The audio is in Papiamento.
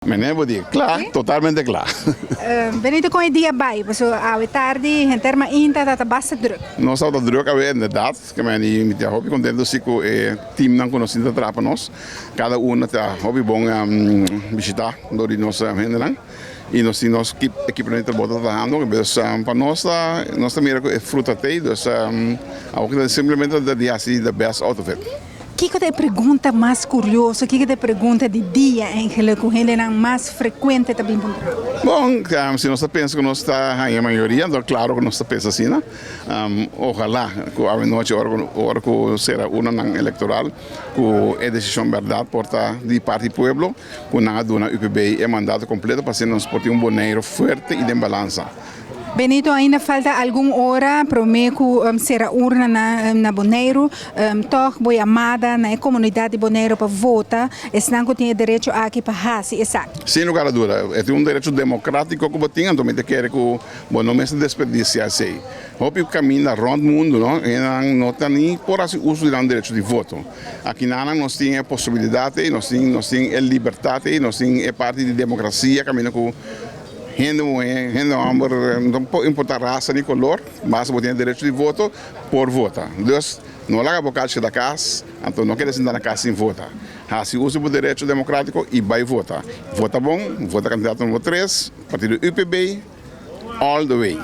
Meneer bo di, kla, totalmente kla. Benito, kon e dia a bai? Pasobra awe tardi henter mainta ta ta basta druk. Nos tabata druk awe inderdaad. Ke men di mi ta hopi kontentu si ku e teamnan ku nos tin ta traha pa nos. Kada uno ta hopi bon bishita dor di nos hendenan i nos tin nos ekiponan di trabou ta trahando. Dus pa nos ta nos ta mira ku e fruta t'ei dus awor ta simplemente ta di hasi the best out of it. Kiko ta e pregunta mas kurioso? Kiko ta e pregunta di dia eigenlijk ku hendenan mas frekuente ta bin puntra? Bon, si nos ta pensa ku nos ta haña mayoria, anto klaro ku nos ta pensa asina. Ojalá ku awenochi ora ku ora ku sera urnanan elektoral ku e desishon bèrdat por ta di parti pueblo ku nan a duna UPB e mandato kompleto pa asina nos por tin un Boneiru fuerte i den balansa. Benito, ainda falta algun ora promé ku sera urna na Boneiru. Tòg bo yamada na e komunidat di Boneiru pa vota, esnan ku tin e derecho aki pa hasi esaki. Sin lugar a duda, e tin un derecho demokratiko ku bo tin, anto mi ta kere ku bo no mester desperdisiá esei. Hopi kaminda rònt mundu no, hendenan no ta ni por hasi uso di nan derecho di voto. Akinanan nos tin e posibilidat ei, nos tin nos tin e libertat ei, nos tin e parti di demokrasia kaminda ku Hende muhé, hende hòmber, no por importá rasa ni kolor, basta bo tin e derecho di voto, por vota. Dus, no laga bo kachi keda kas, anto no keda sinta na kas sin vota. Hasi uso di bo derecho demokrátiko i bai vota. Vota bon, vota kandidato numero tres, partido UPB, all the way.